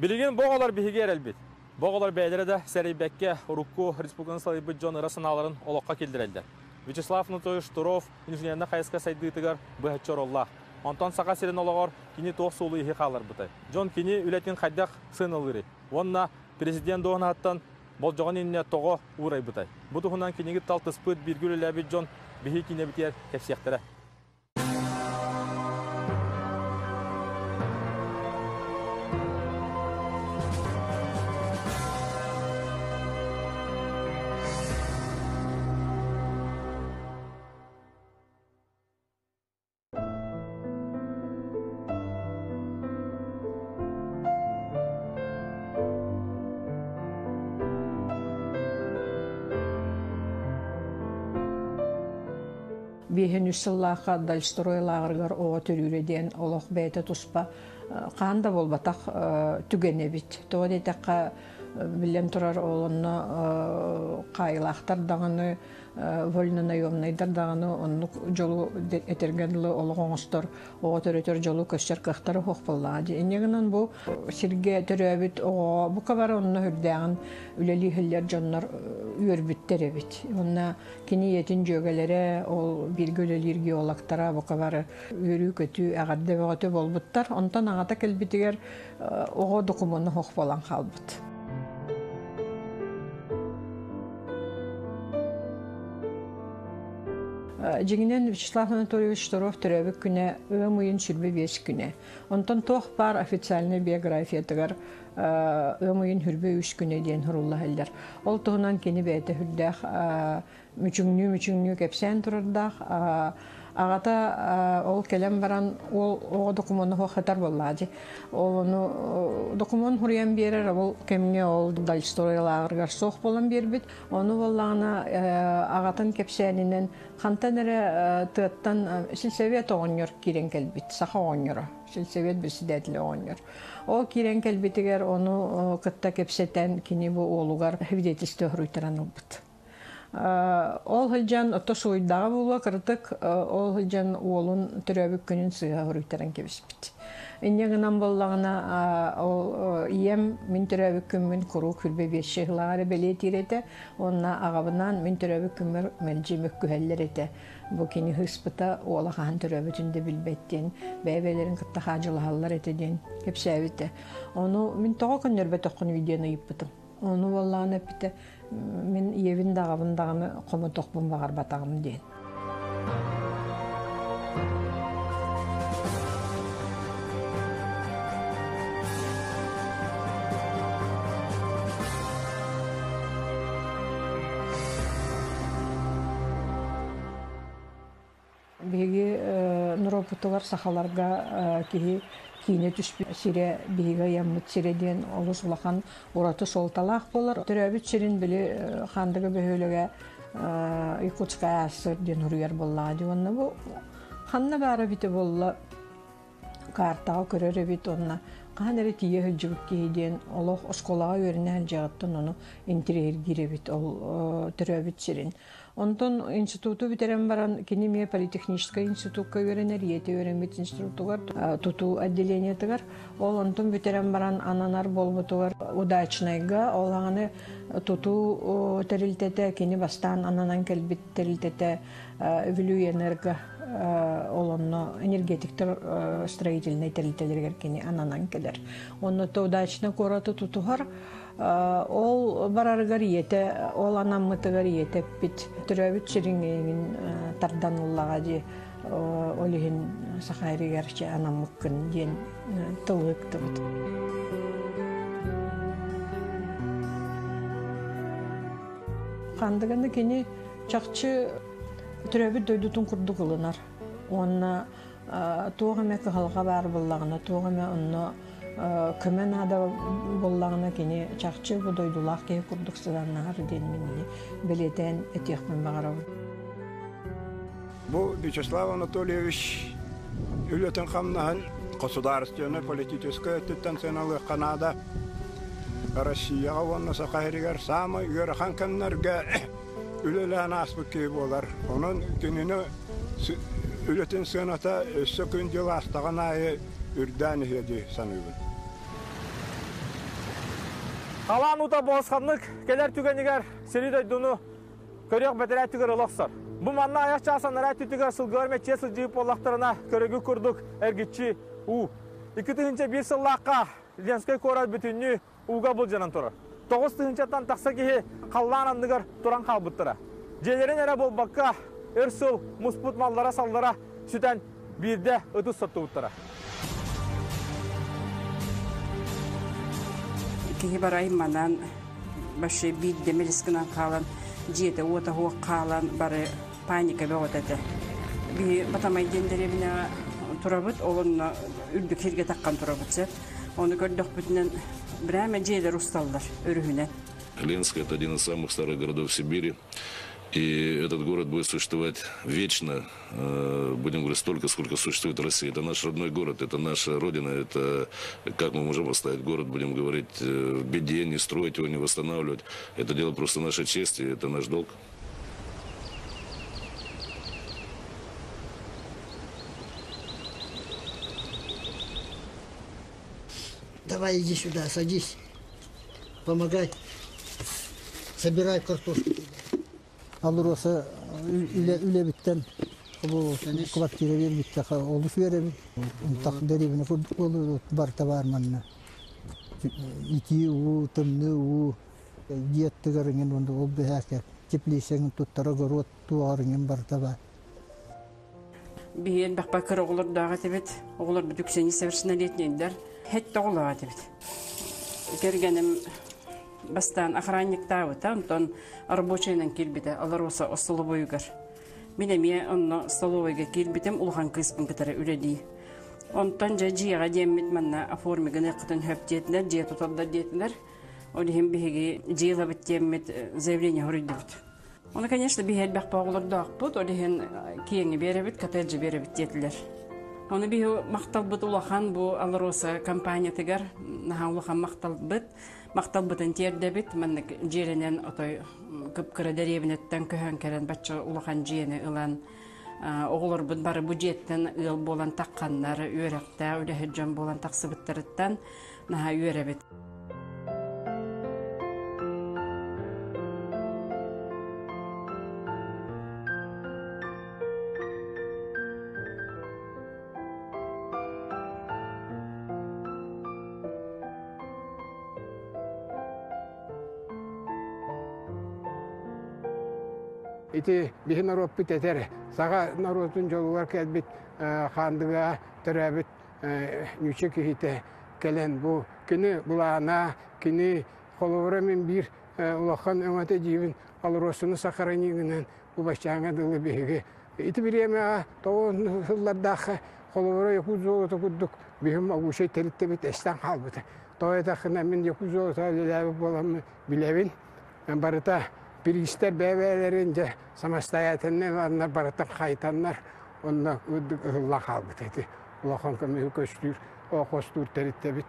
Билигин бу оҕолор биһиги эрэлбит. Бу оҕолор бэйэлэрэ да сэрэйбэккэ урукку республиканы салайбыт дьон ыра санааларын олоххо киллэрэллэр. Вячеслав Анатольевич Штыров инженернэй хайыска сайдыытыгар быһаччы оруоллаах. Онтон Саха сирин олоҕор кини туох суолу-ииһи хаалларбытай? Дьон кини үлэтин хайдах сыаналыырый? Уонна президент дуоһунаһыттан болдьоҕун иннинэ тоҕо уурайбытай? Бу туһунан киниги талтыспыт бииргэ үлэлээбит дьон биһиги киинэбитигэр кэпсиэхтэрэ. Биэһин үс сыллаахха Дальстрой лааҕырыгар оҕо төрүүрэ диэн олох бэйэтэ туспа хаан да буолбатах түгэн эбит. Тоҕо диэтэххэ, биллэн турар, ол онно хаайыылаахтар даҕаны вольнонаемнайдар даҕаны оннук дьолу этэргэ дылы олох оҥостор, оҕо төрөтөр дьолу көстөр кыахтара суох буоллаҕа дии. Инньэ гынан бу сиргэ төрөөбүт оҕоҕо бука бары онно үрдээҕин үлэлии иһиллэр дьоннор үөрбүттэр эбит. Уонна кини ийэтин дьүөгэлэрэ, ол бииргэ үлэлиир геологтара бука бары үөрүү-көтүү, эҕэрдэ бөҕөтө буолбуттар. Онтон аҕата кэлбитигэр оҕо докумуона суох буолан хаалбыт. Дьиҥинэн Вячеслав Анатольевич Штыров төрөөбүт күнэ ыам ыйын 25 күнэ. Онтон туох баар официальнай биографиятыгар ыам ыйын 23 күнэ диэн сурулла сылдьар. Ол туһунан кини бэйэтэ сүрдээх мүчүҥнүү-мүчүҥнүү кэпсээн турардаах. Аҕата ол кэлэн баран ол оҕо докумуона суох сытар буоллаҕа дии. Ол ону докумуон суруйан биэрэр, ол кэмҥэ ол Дальстрой лааҕырыгар суох буолан биэрбит. Ону буоллаҕына аҕатын кэпсээнинэн хантан эрэ тыаттан сельсовет оҕонньор киирэн кэлбит, саха оҕонньоро, сельсовет председателэ оҕонньор. Ол киирэн кэлбитигэр ону кытта кэпсэтэн кини бу уолугар свидетельство суруйтаран ылбыт. Ол сылдьан ото суруйдаҕа буолуо кырдык ол сылдьан уолун төрөөбүт күнүн сыыһа суруйтаран кэбиспит. Инньэ гынан буоллаҕына ол ийэм мин төрөөбүт күммүн куруук хүрбэ биэс сылаҕа эрэ бэлиэтиир этэ уонна аҕабынаан мин төрөөбүт күммэр мэлдьи мөккүһэллэр этэ. Бу кини ыспыта уола хаһан төрөөбүтүн да билбэт диэн бэйэ-бэйэлэрин кытта хаадьылаһаллар этэ диэн кэпсээбитэ. Ону мин тоҕо көннөрбөтөххүнүй диэн ыйыппытым. Ону буоллаҕына эппитэ, мин ийэбин да аҕабын даҕаны хомотохпун баҕарбатаҕым диэн. Биһиги норуоппутугар сахаларга киһи киинэ түспүт сирэ, биһиги ыйаммыт сирэ диэн олус улахан ураты суолталаах буолар. Төрөөбүт сирин били Хаандыга бөһүөлэгэ Якутская АССР диэн суруйар буоллаҕа дии. Уонна бу ханна баара эбитэ буолла картаҕа көрөр эбит уонна хаһан эрэ тиийэ сылдьыбыт киһи диэн олох оскуолаҕа үөрэнэ сылдьаҕыттан ону интэриэһиргиир эбит ол төрөөбүт сирин. Онтон институту бүтэрэн баран кини эмиэ политехническай институкка үөрэнэр, ийэтэ үөрэммит институтугар тутуу отделениетыгар. Ол онтон бүтэрэн баран ананар буолбутугар Удачнайга ол аҕаны тутуу тэрилтэтэ кини бастаан ананан кэлбит тэрилтэтэ Вилюйэнерго ол онно энергетиктэр строительнай тэрилтэлэригэр кини ананан кэлэр. Онно то Удачно куораты тутуһар Ол барарыгар ийэтэ, ол анаммытыгар ийэтэ эппит, төрөөбүт сириҥ эйигин тардан ыллаҕа дии, ол иһин саха эригэр чэ анаммыккын диэн тыл ыктыбыт. Хандыганы кини чахчы төрөөбүт дойдутун курдук ылынар уонна туох эмэ кыһалҕа баар буоллаҕына, туох эмэ онно көмө наада буоллаҕына кини чахчы бу дойдулаах киһи курдук сыһыаннаһар диэн мин бэлиэтээн этиэхпин баҕарабын. Бу Вячеслав Анатольевич үлэтин-хамнаһын государственнай-политическай өттүттэн сыаналыахха наада. Россияҕа уонна Саха сиригэр саамай ыарахан кэмнэргэ үлэлээн ааспыт киһи буолар. Онон кинини үлэтин сыаната өссө күн-дьыл аастаҕын аайы үрдээн иһиэ дии саныыбын. Халаан уута буосханнык кэлэр түгэнигэр сири-дойдуну көрүөх бэтэрээ өттүгэр ыла охсор. Бу манна айах чаас анараа өттүтүгэр сылгылар мэччийэ сылдьыбыт буоллахтарына, көрөгү курдук эргиччи уу. 2001 сыллаахха Ленскэй куорат бүтүннүү ууга былдьанан турар. 9000-тан тахса киһи халлаан анныгар туран хаалбыттара. Дьиэлэрин эрэ буолбакка, өр сыл муспут маллара-саллара сүтэн биирдэ ытыс соттубуттара. Киһи барай манан вообще биирдэ мэлис гынан хаалан дьиэтэ уота суох хаалан бары паника бөҕөтө этэ. Биһи Батамай диэн дэриэбинэҕэ турабыт, ол онно үрдүк сиргэ таххан турабыт сөп. Ону көрдөхпүтүнэн прямо дьиэлэр усталлар өрүһүнэн. Ленск – это один из самых старых городов Сибири. И этот город будет существовать вечно, будем говорить, столько, сколько существует Россия. Это наш родной город, это наша родина, это как мы можем оставить город, будем говорить, в беде, не строить его, не восстанавливать. Это дело просто нашей чести, это наш долг. Давай иди сюда, садись, помогай, собирай картошку. АЛРОСА үлэбиттэн бу квартира биэрбиттэ олус үөрэбин. Унтах дэриэбинэ курдук буолуут барыта баар манна. Итии уу, тымныы уу, дьиэ аттыгар иҥин уонна ол бэһээкэ теплицэҥин туттар огород туоҕар иҥин барыта баар. Биһиэн бэхпэ кыра оҕолордоох этибит. Оҕолорбут үксэ несовершеннолетнейдэр. Һэттэ оҕолоох этибит. Кэргэним бастаан охранниктаабыта, онтон рабочайынан киирбитэ АЛРОСА остолобуойугар. Мин эмиэ онно столовойга киирбитим, улахан кыыспын кытары үлэлии. Онтон дьэ дьиэҕэ диэммит манна оформигын ыккытын хөп диэтилэр, дьиэ туталлар диэтилэр. Ол иһин биһиги дьиэ ылабыт диэммит заявление хоруйдубут. Оны, конечно, биһи элбэх оҕолордоохпут, ол иһин киэҥи биэрэбит, коттеджи биэрэбит диэтилэр. Оны биһи махталбыт улахан бу АЛРОСА компаниятыгар наһаа улахан махталбыт. Махталбытын тиэрдэбит. Маннык дьиэлэнэн отой кып-кыра дэриэбинэттэн көһөн кэлэн бачча улахан дьиэни ылан оҕолорбут бары бу дьиэттэн ыал буолан тахханнар, үөрэхтээх үлэһит дьон буолан тахсыбыттарыттан наһаа үөрэбит. Ити биһи норуоппут этэр, саха норуотун дьолугар кэлбит Хаандыга төрөөбүт ньүчэ киһитэ кэлэн бу кини былаана, кини холобура мин биир улахан өҥөтө диибин АЛРОСАны сохранигынан бу баччааҥҥа дылы биһиги ити бириэмэҕэ тоҕо сыллардаахха холобура якут золото курдук биһим могучай тэрилтэбит эстэн хаалбыта. Тоҕо этаххына мин якут золото үлэлээбит буоламмын билэбин. Барыта бириистэр бэйэ-бэйэлэрин дьэ самостоятельно ыланнар барытын хайтаннар онно үрдүк ыһыллан хаалбыт ити улахан көмүһү көстүүр хостуур тэрилтэбит.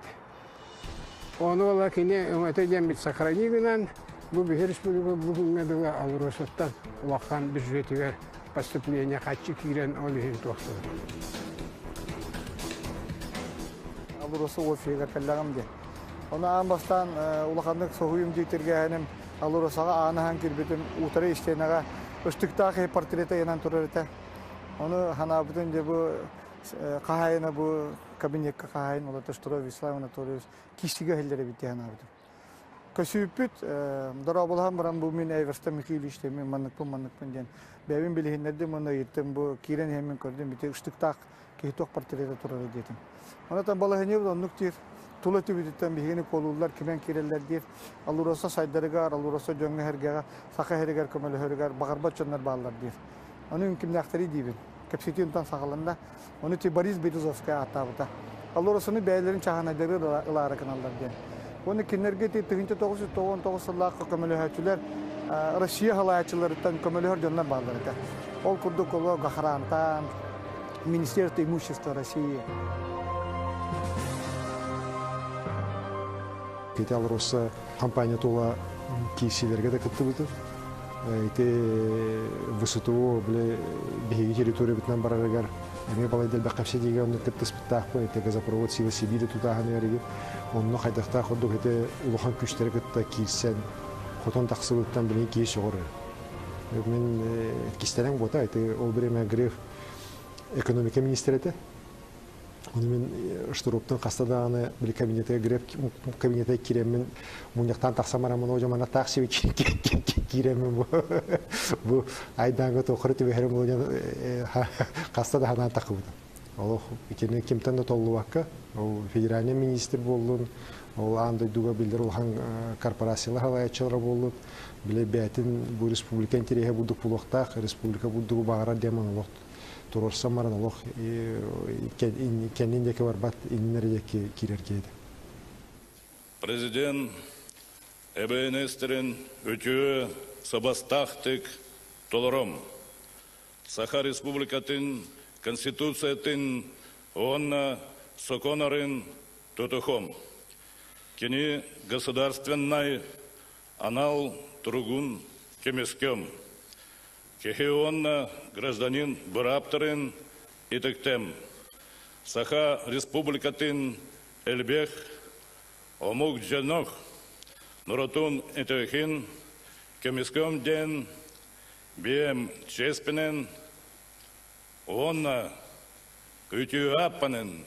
Ону ыла кини өҥөтө диэммит сохрани гынан бу биһи республика бу күҥҥэ дылы АЛРОСАттан улахан бюджетигэр поступление хаччы киирэн ол иһин туохтуур. АЛРОСА офиһыгар кэллэҕим диэн. Ону аан бастаан улаханнык соһуйум дьиктиргээһиним АЛРОСАҕа аан аһан киирбитим утары истиэнэҕэ ыстыктаах киһи портрета ыйанан турар этэ. Ону санаабытым дьэ бу хаһаайына бу кабинекка хаһаайын олорто Штыров Вячеслав Анатольевич киисигэ иһиллэр эбит дии санаабытым. Көсүүппүт дорооболоһон баран бу мин Эверстон Михайлович диэн манныкпын манныкпын диэн бэйэбин билиһиннэрдим уонна ыйыттым бу киирэн иһэммин көрдүм ити ыстыктаах киһи туох портрета турара диэтим. Онон балаһыанньабыт оннук диир тула түбүтүттэн биһигини куолууллар кимэн киирэллэр диир АЛРОСА сайдарыгар АЛРОСА дьоҥҥо-сэргэҕэ саха сиригэр көмөлөһөрүгэр баҕарбат дьоннор бааллар диир. Ону кимнээхтэрий диибин. Кэпсэтии онтон саҕаланна. Ону ти Борис Березовскай ааттаабыта. АЛРОСАны бэйэлэрин чааһынайдары ылаары гыналлар диэн. Уонна кинилэргэ ити 1999 сыллаахха көмөлөһөөччүлэр Россия халааччыларыттан көмөлөһөр дьоннор бааллар этэ. Ол курдук оло Гохрантан, Министерство имущества России. Ити АЛРОСА компания тула киирсиилэргэ да кыттыбытым. Ити ВСТО били биһиги территориябытынан барарыгар эмиэ балайда элбэх кэпсэтиигэ онно кыттыспыттаахпын. Ити газопровод сила Сибири тутааһыныгар игин. Онно хайдахтаах курдук ити улахан күүстэри кытта киирсэн, хотон тахсыбыттан билигин киһи сөҕөр. Мин кистэлэҥ буота, ити ол бириэмэ Греф экономика министрэ этэ. Ону мин Штыровтан хаста даҕаны били кабинетыгар Греф кабинетыгар киирэммин мунньахтаан тахсан бараммын оо дьэ таах сиби киирэммин бу бу айдааҥҥа туоххара түбэһэрим буолуо диэн хаста да санаан таххыбытым. Олох итини кимтэн да толлубакка, ол федеральный министр буоллун, ол аан дойдуга биллэр улахан корпорациялар салайааччылара буоллун, били бэйэтин бу республика интэриэһэ бурдук булуохтаах, республика бурдугу баҕарар диэн олох туруорсан баран олох кэннин диэки барбат, иннин эрэ диэки киирэр киһи. Президент эбээнэстэрин үтүө сабастаахтык толором. Саха Республикатын Конституциятын уонна сокуоннарын тутуһуом. Кини государственнай анал туругун көмүскүөм. Киһи уонна гражданин бырааптарын ытыктыам. Саха Республикатын элбэх омук дьонох норуотун ытыгын көмүскүөм диэн Биэм чиэспинэн уонна үтүө ааппанын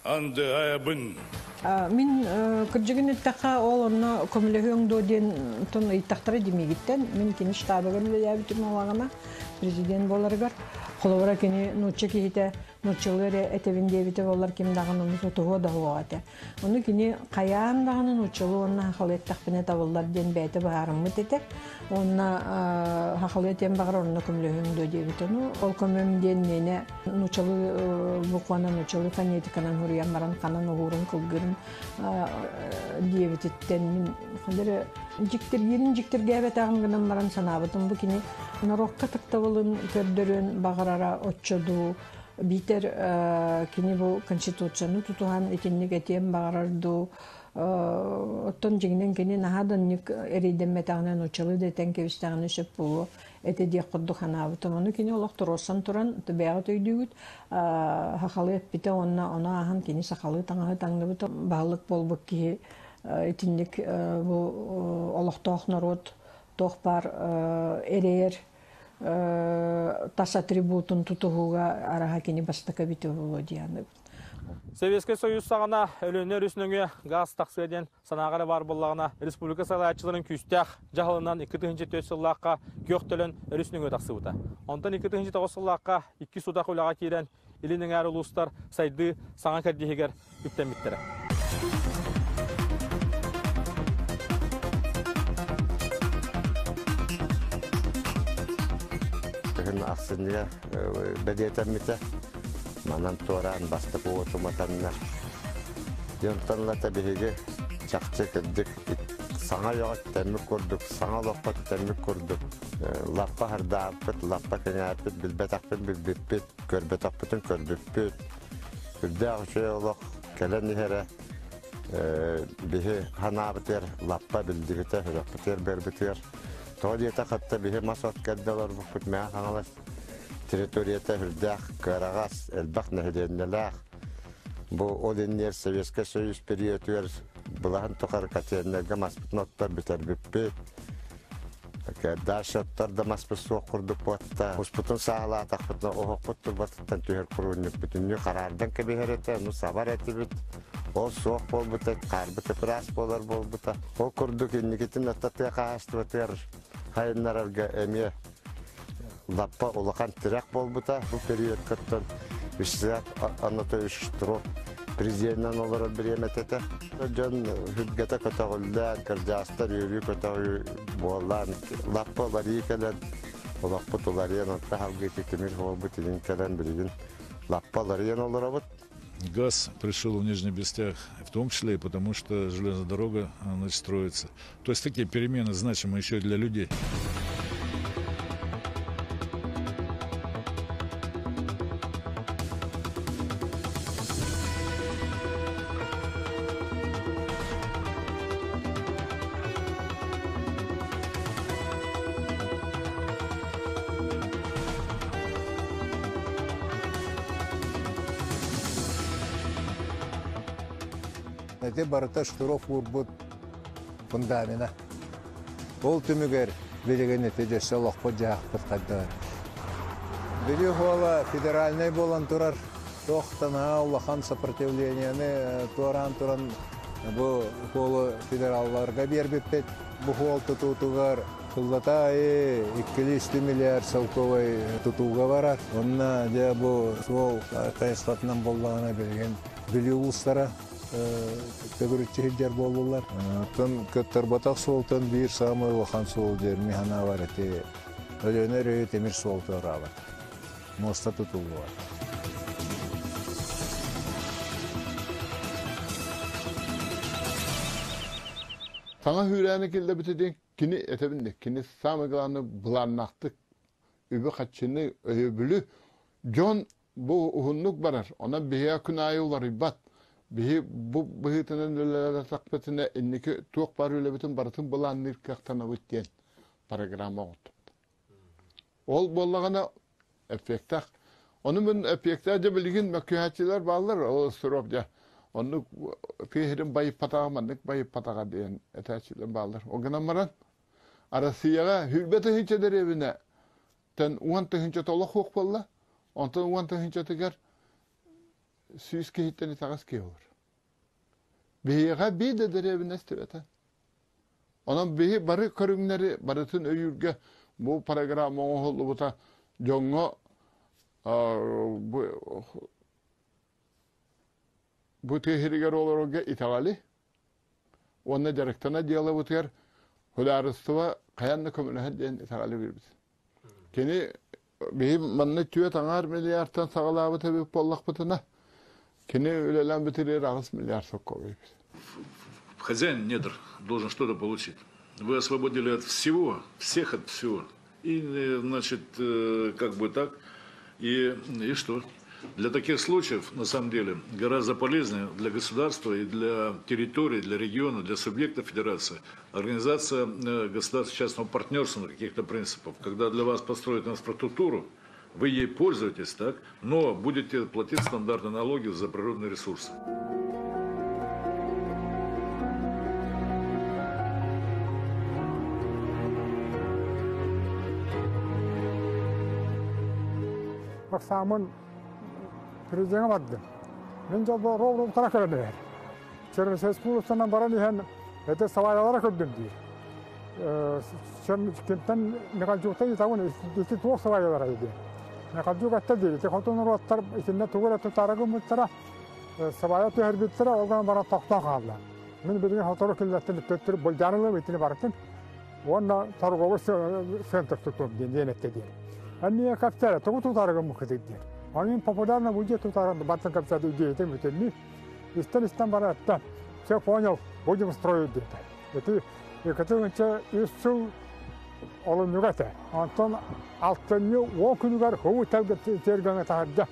андыайабын. Мин кырдьыгын эттэххэ, ол онно көмөлөһүөҥ дуо диэн тон ыйыттахтара димигиттэн. Мин кини штабыгар үлэлээбитим олаҕына президент буоларыгар. Холобура кини нуучча киһитэ нууччалыы эрэ этэбин диэбитэ буоллар ким даҕаны ону тутуһуо да суоҕа этэ. Ону кини хайаан даҕаны нууччалыы уонна сахалыы эттэхпинэ табыллар диэн бэйэтэ быһаарыммыт этэ. Уонна сахалыы этиэн баҕарар онно көмөлөһүөҥ дуо диэбитэ. Ну, ол көмөм диэн миэнэ нууччалыы букванан нууччалыы фонетиканан суруйан баран ханан уһуурун кылгырын диэбититтэн мин ханна дьиктиргиирин дьиктиргээбэтэҕим гынан баран санаабытым бу кини норуокка ытыктабылын көрдөрүөн баҕарара оччо дуу биитэр кини бу конституцияны тутуһан итинник этиэн баҕарар дуу оттон дьиҥинэн кини наһаа да оннук эрэйдэммэтэҕинэ нууччалыы да этэн кэбистэҕинэ сөп буолуо этэ диэх курдук санаабытым. Ону кини олох туруорсан туран бэйэҕит өйдүүгүт сахалыы эппитэ уонна ону ааһан кини сахалыы таҥаһы таҥныбыта баһылык буолбут киһи итинник бу олохтоох норуот туох баар эрэйэр тас атрибутун тутуһууга араһа кини бастакы эбитэ буолуо диэн. Советскай Союз саҕана Өлүөнэ өрүс нөҥүө газ тахсыа диэн санааҕа эрэ баар буоллаҕына, республика салайааччыларын күүстээх дьаһалынан 2004 сыллаахха күөх төлөн өрүс нөҥүө тахсыбыта. Онтон 2009 сыллаахха икки судах үлэҕэ киирэн, илин эҥээр улуустар сайдыы саҥа кэрдииһигэр үктэммиттэрэ. Күһүн ахсынньыга бэлиэтэммитэ. Манан туораан бастакы уоту матаннар. Дьонтон лата биһиги чахчы кырдьык саҥа үйэҕэ тэммик курдук, саҥа олоххо тэммик курдук лаппа хардааппыт, лаппа кэҥээппит, билбэтэхпит билбиппит, көрбөтөхпүтүн көрбүппүт. Үрдээх үчүгэй олох кэлэн иһэрэ биһи ханаабытыгар лаппа биллибитэ, сүрэхпитигэр бэрбитигэр. Тоҕо диэтэххэ биһи мас от кэрдэ олорбуппут Мэҥэ Хаҥалас территорията үрдээх кыараҕас, элбэх нэһилиэнньэлээх. Бу ол иннигэр Советскай Союз периодыгар былаһын тухары котельнайга маспытын оттор бүтэрбиппит. Дальше оттор да маспыт суох курдук буотта. Успутун саалаатахпытына оһохпут турбатыттан түһэр куруунньук бүтүннүү хараардан кэбиһэр этэ, ону сабар этибит. Ол суох буолбута, хаарбыт ыпыраас буолар буолбута. Ол курдук инникитин отто тыа хаһаайыстыбатыгар хайыннарарга эмиэ лаппа улахан тирэх буолбута. Бу периодкаттан Вячеслав Анатольевич Штыров президенинэн олорор бириэмэтэ этэ. Дьон сүргэтэ көтөҕүллэн, кырдьаастар үөрүү көтөҕүү буолан, лаппа уларыйыы кэлэн, олохпут уларыйан, онто салгыы тимир суолбут илин кэлэн билигин лаппа уларыйан олоробут. Газ пришел в Нижний Бестях, в том числе и потому, что железная дорога, значит, строится. То есть такие перемены значимы еще и для людей. Эти барыта Штыров уурбут фундамена. Ол түмүгэр билигин ити дьөссө олохпут дьаһахпыт хайдаҕар. Бүлүү хуола федеральнай буолан турар. Туох да улахан сопротивлениены туораан туран бу хуолу федералларга биэрбиппит. Бу хуол тутуутугар сыллата аайы 2-3 миллиард солковай тутууга барар. Онно дьэ бу суол хайысхатынан буоллаҕына билигин Бүлүү улуустара төгүрүччү сылдьар буоллулар. Оттон кыттарбатах суолтан биир саамай улахан суол диэн мин санаабар ити Өлүөнэ өрүһү тимир суол туораабат. Муоста тутуллубат. Саҥа сүүрээни киллэрбитин кини этэбин да, кини самое главное былааннаахтык үбү-харчыны, өйөбүлү дьон бу уһуннук барар. Онон биһиэхэ күн аайы уларыйбат. Биһи бу быһыытынан үлэлээтэхпитинэ инники туох баар үлэбитин барытын былаанныыр кыахтанабыт диэн программа оҥордубут. Ол буоллаҕына эффектах. Ону мин эффектаах дьэ билигин мөккүһээччилэр бааллар, ол срок дьэ оннук тыа байыппатаҕа маннык байыппатаҕа диэн этээччилэр бааллар. Ол гынан баран Арассыыйаҕа сүүрбэ тыһыынча дэриэбинэ тэн 10 тыһыынча толох суох буолла. Онтон 10 тыһыынчатыгар 100 киһиттэн итэҕэс киһи олор. Биһиэхэ биир да дэриэбинэ истибэтэ. Онон биһи бары көрүҥнэри барытын өйүүргэ бу программа оҥоһуллубута дьоҥҥо бу тыа сиригэр олорорго итэҕэли уонна дьарыктана дьыалабытыгар судаарыстыба хайаан да көмөлөһөр диэн итэҕэли биэрбит. Кини биһи манна 4,5 миллиардтан саҕалаабыт эбит буоллахпытына, кини үлэлээн бүтэрэр 8 миллиард соккобуйбут. Хозяин недр должен что-то получить. Вы освободили от всего, всех от всего. И, значит, как бы так. И что? Для таких случаев, на самом деле, гораздо полезнее для государства и для территории, для региона, для субъекта федерации организация государственно-частного партнерства на каких-то принципах. Когда для вас построят инфраструктуру, вы ей пользуетесь, так, но будете платить стандартные налоги за природные ресурсы. Баксаамын президенге бардым. Мен жолбо ров тара көрөнөр. Чернышевский баран иһэн это сабаялара көрдүм диир. Кимтен Михальчуктан итагын ити туох сабаялара иди. Михальчук атта диир. Ити хотун роттар итинне тугура тутарагы муттара сабая түһэрбиттера олган бара тохтон хаалла. Мен билген хотору киллеттен төттүр болжанылы итини барытын. Уонна торговый центр тутум диэн диэн этте диир. Анния каптара тугу тутарагы мукытык диир. Они популярно будет тутаран баттан капсады идея бүтүннү. Истен истен бара атта. Все понял, будем строить где-то. Это екатынча үс сыл олунньуга Онтон алтынньы 10 күнүгэр хуу тергөҥө таһырдьа.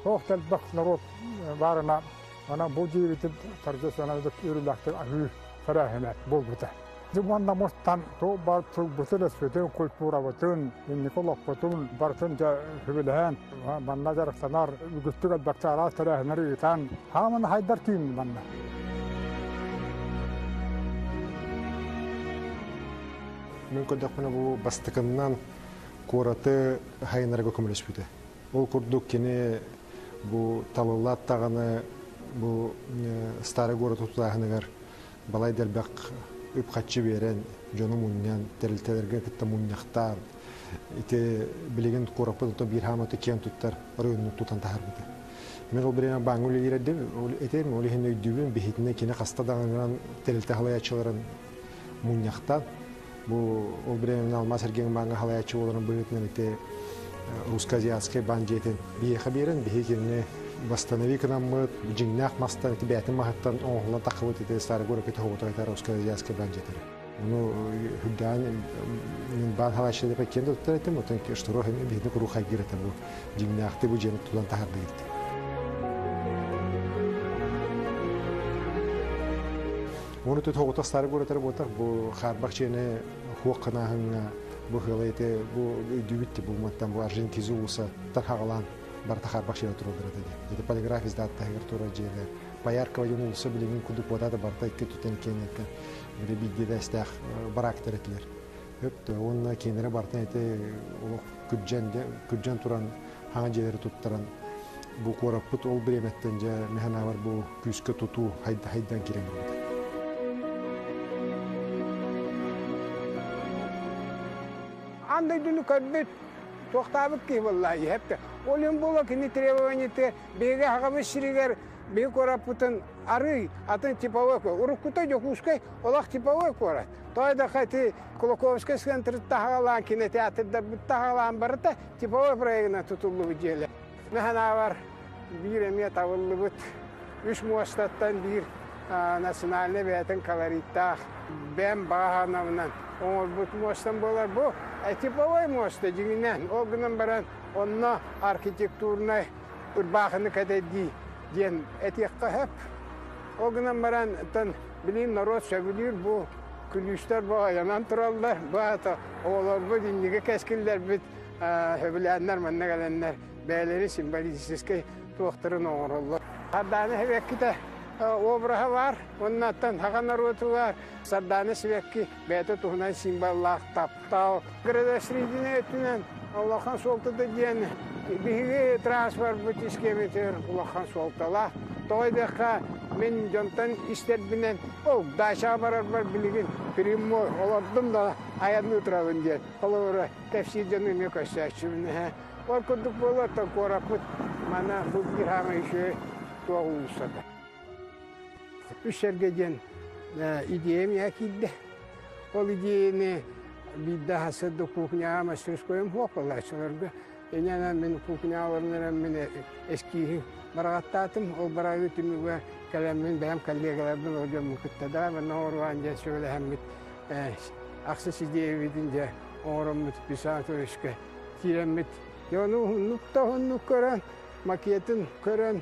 Туох элбэх народ баарына ана бу дьиэбитин торжественный үрүлэхтик аһыы тэрээһинэ буолбута. Дьуманна мустан ту бар тылбытын, өспүтүн, культурабытын, инники олохпутун барытын дьэ хүбүлэһэн, манна дьарыктанар, үгүстүк элбэхтэ араас тэрээһиннэри ыытан, хааман хайдар киин манна. Мен көрдөхпүнэ бу бастакыннан куораты хайынарга көмөлөспүтэ. Ол курдук кини бу талыллаат даҕаны бу старый город тутааһыныгар балай дэлбэх үп-харчы биэрэн, дьону мунньан, тэрилтэлэргэ кытта мунньахтаан, ити билигин куораппыт ото биир хааматы киэн туттар оройуонун тутан таһарбыта. Мен ол бириэмэ бааҥҥа үлэлиир этим, ол иһин өйдүүбүн, биһитинэ кини хаста даҕанынан тэрилтэ халаяччыларын мунньахтаан, бу ол бириэмэ алмаас эргиэн бааҥҥа халаяччы буоларын быһыытынан ити русско-азиатскай баан дьиэтин биһиэхэ биэрэн, биһи кинини восстанови гынаммыт, дьиҥнээх мастан, ити бээтин маһыттан оҥоһуллан таххыбыт ити старый город ити русско-азиатскай баан дьиэтэрэ. Ну, хүддаан мен баан халааччы деп киэн туттар этим, отон штуро хеми биһини куру хайгыр этэ бу дьиҥнээхти бу дьиэни тутан таһардыгыт. Оны тут хоҕута старый город буотар бу хаарбах чиэни хуох кынаһыҥҥа бу хыла ити бу өйдүүбүт бу маттан бу Орджоникидзе уулусса тархаҕалаан барыта хаарбах чиэни тураллар этэ. Ити полиграф издаттаһыгар тура дьиэлэр. Пояркова диэн уулусса билигин курдук буотаата барыта икки өттүттэн киэҥ били биирдиэтэстээх бараактар этилэр. Өп уонна киэнэрэ барытын эти олох күрдьэн күрдьэн туран хаҥа дьиэлэри туттаран бу куораппыт ол бириэмэттэн дьэ механавар бу күүскэ тутуу хайдан киирэн барбыта. Аан дойдуну көрбүт, туохтаабыт киһи буолла иһэптэ. Ол иһин буола кини требованиеты биһиги аҕабыт сиригэр биһи куораппытын арый атын типовой уруккута Дьокуускай олох типовой куорат. Тоойдохо ити Кулаковскай центры таһаҕалаан кинотеатрдарбыт таһаҕалаан барыта типовой проегынан тутуллубут дьиэлэр. Механавар биир эмиэ табыллыбыт үс муостаттан биир национальнай бэйэтин колориттаах бэм бааһанабынан оҥорбут муостан буолар. Бу типовой муоста дьиҥинэн. Ол гынан баран онно архитектурнай ырбаахыны кэтэйдии диэн этиэххэ сөп. Ол гынан баран тон билигин норуот сөбүлүүр бу күлүүстэр бу айанан тураллар. Бу аата оҕолорбут инники кэскиллэрбит сөбүлээннэр манна кэлэннэр бэйэлэрин символическай туохтарын оҥороллор. Сардаана сибэккитэ обраһа баар, уоннаттан саха норуотугар Сардаана сибэкки бэйэтэ туһунан символлаах таптал. Градосредина өттүнэн улахан суолтата диэн биһиги транспорпут искеметигэр улахан суолталаах. Тоҕо диэххэ, мин дьонтон истэрбинэн, ол дачаҕа барарбар билигин прямой олордум да айанныы турабын диэн. Холобура, кэпсиир дьону эмиэ көрсөөччүбүн. Ол курдук буолуо, куораппыт мана бу биир хаамай үчүгэй туох уулуссата. Үс сэргэ диэн идеям я киирдэ. Ол идеяны биирдэ хасырда кухняҕа мастерскойум суох буолааччыларга. Инньэ мин кухняҕа олорон эрэн мин эскииһи бараҕаттаатым. Ол бараҕыы түмүгэр кэлэммин бэйэм коллегаларбын ол дьоммун кытта да манна оҥоруган диэн сүбэлэһэммит ахсыс идеябытын дьэ оҥороммут Писатовичка киирэммит дьону уһуннук да уһуннук көрөн макетын көрөн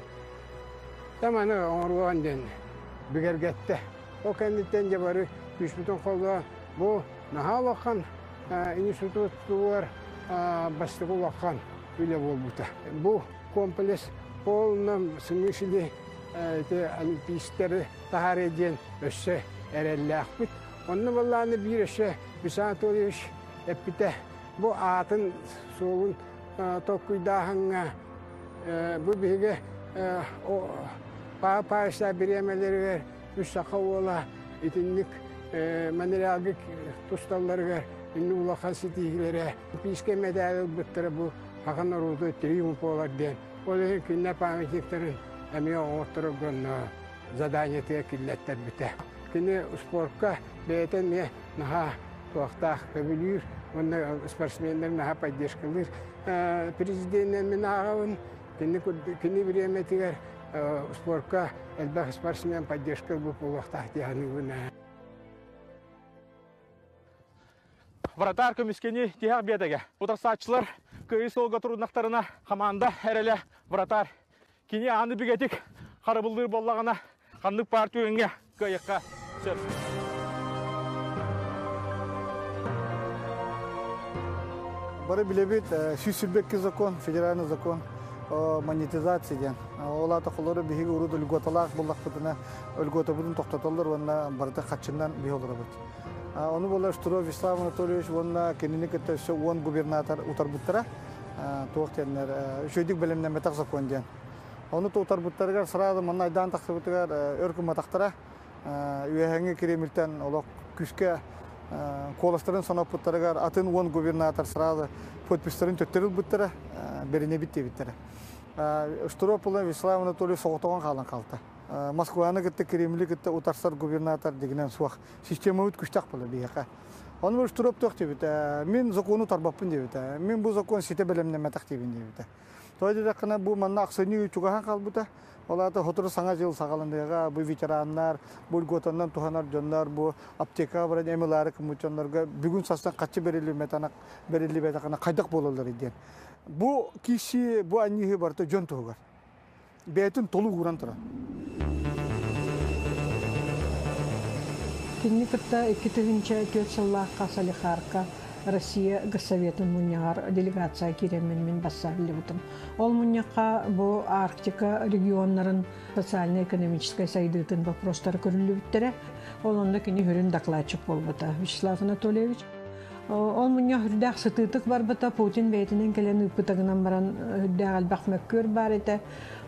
таманы оҥоруон диэн бигэргэттэ. Ол кэнниттэн дьэ бары күүспүтүн холлоон бу наһаа улахан институтугар бастакы улахан үлэ буолбута. Бу комплекс полном смысле ити олимпийскары таһаарыа диэн өссө эрэллээхпит. Онно баллааны биир өссө Вячеслав Анатольевич эппитэ бу аатын суолун толкуйдааһыҥҥа бу биһиги паа-паайса бириэмэлэригэр үс саха уола итинник Монреалга тусталларыгар инник улахан ситиһиилэрэ олимпийскай мэдээл ылбыттара бу саха норуоту триумф буолар диэн ол иһин кинилэр памятниктарын эмиэ оҥотторорго заданиетыгар киллэттэрбитэ. Кини спортка бэйэтэ эмиэ наһаа туохтаах көбүлүүр уонна спортсменнары наһаа поддержкалыыр. Президенинэн мин ааҕабын. Кини, кини бириэмэтигэр спортка элбэх спортсмен поддержка ылбыт буолуохтаах дии саныыбын. Вратарь көмүскэни тиһэх биэтэгэ. Утарсааччылар кыайыы суолга туруннахтарына хамаанда эрэлэ вратарь. Кини ааны бигэтик харабыллыыр буоллаҕына ханнык баар түгэҥҥэ кыайыахха сөп. Бары билэбит, 122 закон, федеральный закон о монетизации диэн. Ол аата холору биһиги урут льготалаах буллахпытына, льготабытын тохтотоллор уонна барыта хаччынан биһи олоробут. Ону буолар Штыров Вячеслав Анатольевич уонна кинини кытта өссө 10 губернатор утарбыттара. Туох диэннэр, үчүгэйдик бэлэмнэммэтэх закон диэн. Ону утарбыттарыгар сразу манна айдаан тахсыбытыгар өр гымматахтара. Үөһээҥҥи Кремльтэн олох күүскэ куоластарын соноппуттарыгар атын 10 губернатор сразу подпистарын төттөрү ылбыттара, бэринэбит диэбиттэрэ. Штыров Вячеслав Анатольевич соҕотоҕун хаалан хаалта. Москваны кытта Кремли кытта утарсар губернатор дигинэн суох. Системабыт күчтэх була биһиэхэ. Ону Штыров туох диэбитэ, мин закону тарбаппын диэбитэ. Мин бу закон ситэ бэлэмнэммэтэх диэбин диэбитэ. Тоҕо диэтэххинэ, бу манна ахсынньы чугаһаан хаалбыта. Ол аата сотору саҥа дьыл саҕаланыаҕа, бу ветераннар, бу льготаннан туһанар дьоннор, бу аптекаҕа баран эм ылаары гыммыт дьоннорго бүгүн сарсын хаччы бэриллибэтэҕинэ хайдах буолалларый диэн. Бу киирсии, бу анньыһыы барыта дьон туһугар. Бэйэтин толук ууран туран. Кинини кытта 2004 сыллаахха Салихарка Россия Госсоветын мунньаҕар делегация киирэммин мин бассаһыллыбытым. Ол мунньахха бу Арктика регионнарын социально-экономическай сайдыытын вопростара көрүллүбүттэрэ. Ол онно кини хүрүн докладчик буолбута Вячеслав Анатольевич. Ол мунньах үрдээх сытыытык барбыта, Путин бэйэтинэн кэлэн ыыппыта гынан баран үрдээх элбэх мөккүөр баар этэ.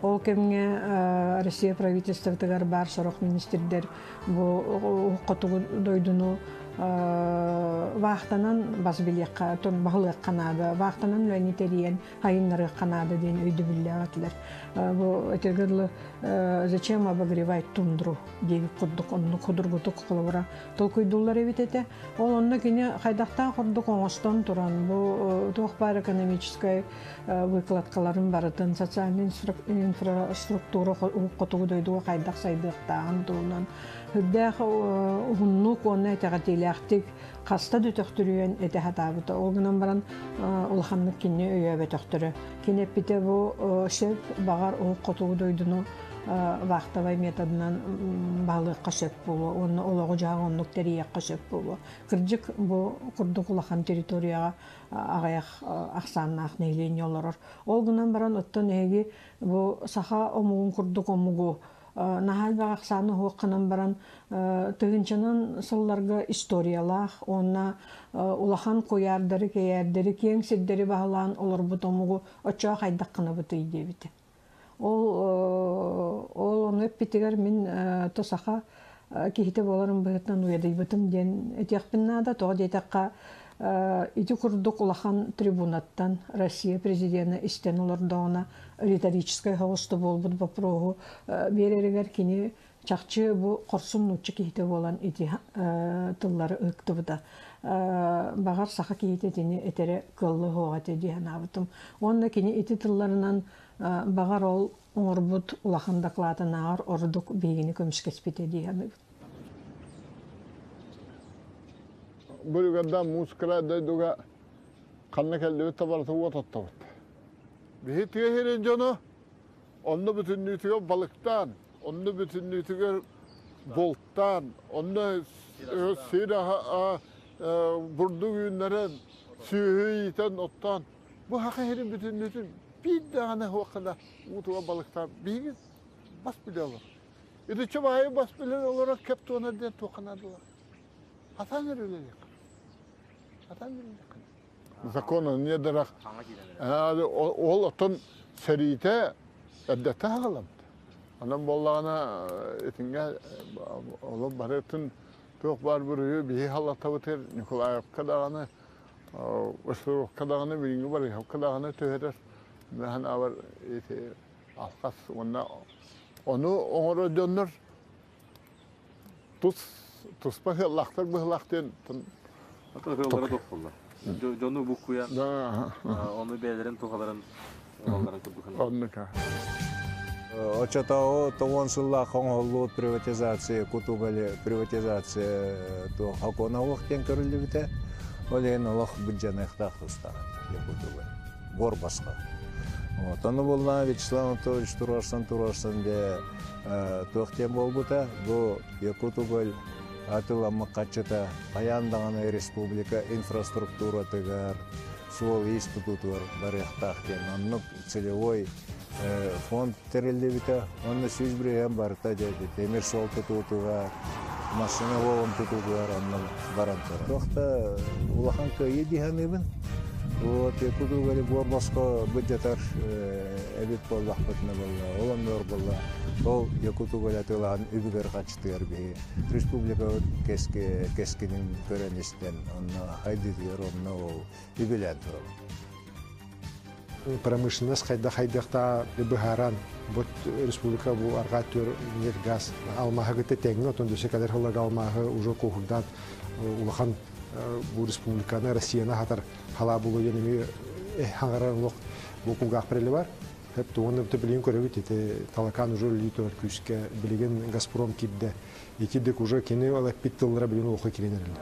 Ол кэмҥэ Россия правительствотыгар баар сорох министрдэр бу хотугу дойдуну вахтанан бас билиэххэ, баһылыахха наада, вахтанан үлэни тэрийэн хайыннарыахха наада диэн өйдөбүллээх этилэр. Бу этэргэ дылы зачем обогревать тундру диэбит курдук оннук худургутук холобура толкуйдууллар эбит этэ. Ол онно кини хайдахтаах курдук оҥостон туран бу туох баар экономическай выкладкаларын барытын социальный инфраструктура хотугу дойдуга хайдах сайдыахтааҕын туһунан үрдээх уһуннук уонна итэҕэтиилээхтик хаста да төхтүрүйэн этэ сатаабыта. Ол гынан баран улаханнык кини өйөөбөтөхтөрө. Кини эппитэ бу сөп баҕар уһук хотугу дойдуну вахтовай методынан баһылыахха сөп буолуо уонна олоҕу-дьаһаҕы оннук тэрийиэххэ сөп буолуо. Кырдьык бу курдук улахан территорияҕа аҕыйах ахсааннаах нэһилиэнньэ олорор. Ол гынан баран оттон эһиги бу саха омугун курдук омугу наһаа элбэх ахсааны уһуохханан баран тыһыынчанан сылларга историялаах уонна улахан куйаардары, кэйээрдэри, киэҥ сирдэри баһылаан олорбут омугу оччоҕо хайдах гынабытый диэбитэ. Ол ол ону эппитигэр мин то саха киһитэ буоларым быһыытынан уйадыйбытым диэн этиэхпин наада. Тоҕо диэтэххэ, ити курдук улахан трибунаттан Россия президена истэн олордоҕуна риторическай соҕус буолбут боппуруоһу биэрэригэр кини чахчы бу хорсун нуучча киһитэ буолан ити тыллары ыктыбыта. Баҕар саха киһитэ итини этэрэ кыалла суоҕа этэ дии санаабытым. Уонна кини ити тылларынан баҕар ол оҥорбут улахан дакылаатынааҕар ордук биһигини көмүскэспитэ дии саныыбын. Бүрүгэрдэ муус кыра дойдуга ханна кэллибит да барыта уот оттобут. Биһи тыа сирин дьоно онно бүтүннүүтүгэр балыктаан, онно бүтүннүүтүгэр бултаан, онно сир бурдук үүннэрэн, сүөһү иитэн, оттоон бу хаха сирин бүтүннүүтүн биир даҕаны уоххана уутуга балыктаан биһиги бас билэ олор. Итиччэ баайы бас билэн олорор кэп туонар диэн туохха наадалар. Хатан үлэлиэх. Хатан үлэлиэх. Закона не дарах. Ол оттон сэриитэ эрдэтте хаҕаламмыт. Онон буоллаҕына итингэ олор барытын туох баар буруйу биһи халатабытыр Николаевка даҕаны Островка даҕаны билиҥҥи Барыһовка даҕаны түһэрэр Мэһэн абар ити алхас уонна ону оҥорор дьоннор тус туспа ыаллаахтар быһылаах диэн Ыаллара тоххуллар. Дьону буккуйан, ону бэйэлэрин туһаларын ылалларын курдук. Оннука. Оччотооҕу тоҕуон сыллаах оҥоһуллубут приватизация, кутугали приватизация туох сокуона олох диэн көрүллүбүтэ. Ол иһин олох быдьаныахтаах тустаах Якутуга. Буор босхо. Вот. Ону буллаҕа Вячеслав Анатольевич туруорсан туруорсан дьэ туох диэн буолбута. Бу Якутуголь атыыламмыт харчыта хайаан даҕаны республика инфраструктуратыгар, суол-иис тутуутугар барыахтаах диэн оннук целевой фонд тэриллибитэ. Онно 100% барыта дьэ тимир суол тутуутугар, массыына уолун тутуутугар онно баран турар. Туох да улахан кыайыы дии саныыбын. Вот Якутугали буор босхо быдьатар эбит буоллахпытына буолла, ол оннугар буолла. Ол Якутугали атыылаан үбүгэр хачытыгар биһи республикабыт кэскилин көрөн истэн, онно хайдытыгар онно ол үбүлээн турабыт. Промышленность хайда хайдахта быһааран бу республика бу арҕаа түөр нефть газ алмааһы кытта тэҥҥэ отон дөссө кэлэр сылларга алмааһы уже куоһурдаан улахан бу республиканы Россияны хатар халаа булу диэн эмиэ хаҥарар олох бу кулгаах прели бар. Хөп тугун билигин көрөбүт ити Талакан уже үлэлии турар күүскэ билигин Газпром киирдэ. Итирдик уже кини ол эппит тыллара билигин олоххо киирэн эрэллэр.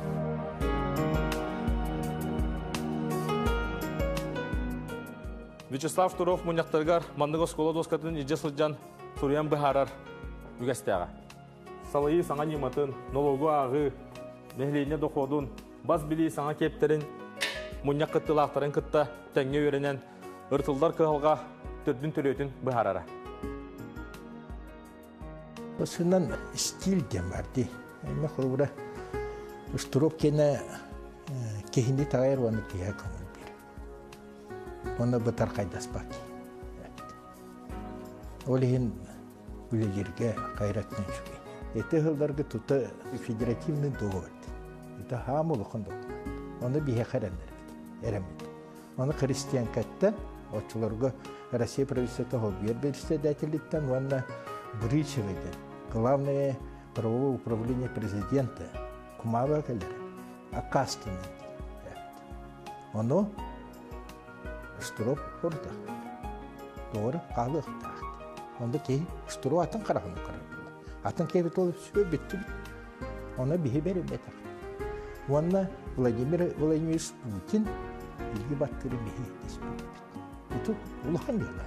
Вячеслав Туров мунньахтарыгар маннык оскуола дуоскатын илдьэ сылдьан суруйан быһаарар үгэстээҕэ. Салайыы саҥа ньыматын, нолуогу ааҕыы, нэһилиэнньэ дохуодун, бас билии саҥа киэптэрин Мунньах кыттыылаахтарын кытта тэҥҥэ үөрэнэн, ырытыллар кыһалҕа төрдүн-төрүөтүн быһаарара. Сынан стиль диэн бар дии. Эми холобура Штуров киэнэ киһини таҕайар уонна киһи көҥүл биэрэр. Уонна бытархайдаспат. Ол иһин үлэлииргэ хайратынан үчүгэй. Ити сылларга тута федеративный договор. Это хаам улахан документ. Оны биһиэхэ эрэннэрбит, эрэммит. Оны христианкаттан, оччолорго Россия правительствота холбуйар председателиттэн уонна Бричева диэн главное правовое управление президента кумааҕы кэлэр аккаастаныы диэн. Ону Штуров хорутах. Доҕор хаалыахтаах. Онда киһи Штуров атын хараҕынан көрөр буолар. Атын киһи ол сүө бүттүбүт. Ону биһи бэриллэтэх. Уонна Владимир Владимирович Путин илги баттыры биһи диспиппит. Иту улахан дьыала.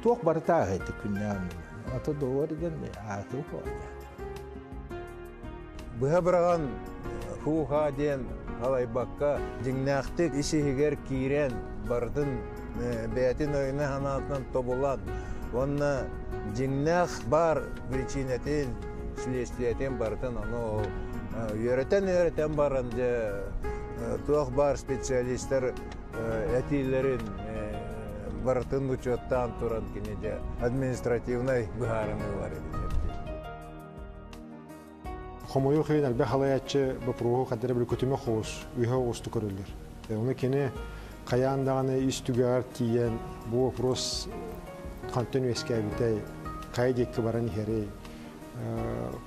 Туох барыта ааһыйды күннээн. Ата доҕор диэн аахыы хоня. Быһа быраҕан һуу-һаа диэн халайбакка, дьиҥнээхтик ис-иһигэр киирэн, барытын бэйэтин өйүнэн-санаатынан тобулан уонна дьиҥнээх баар биричиинэтин, силиэстийэтин барытын ону ол үөрэтэн-үөрэтэн баран дьэ туох баар специалистар этиилэрин барытын учуоттаан туран кини дьэ административнай быһаарыныылар эбит. Хомойуох иһин элбэх халайааччы боппуруоһу хаддара били көтүмэх оҕус, үһэ оҕустук көрөллөр. Ону кини хайаан даҕаны ис түгэҕэр тиийэн бу вопрос хантан үөскээбитэй, хайа диэки баран иһэрий,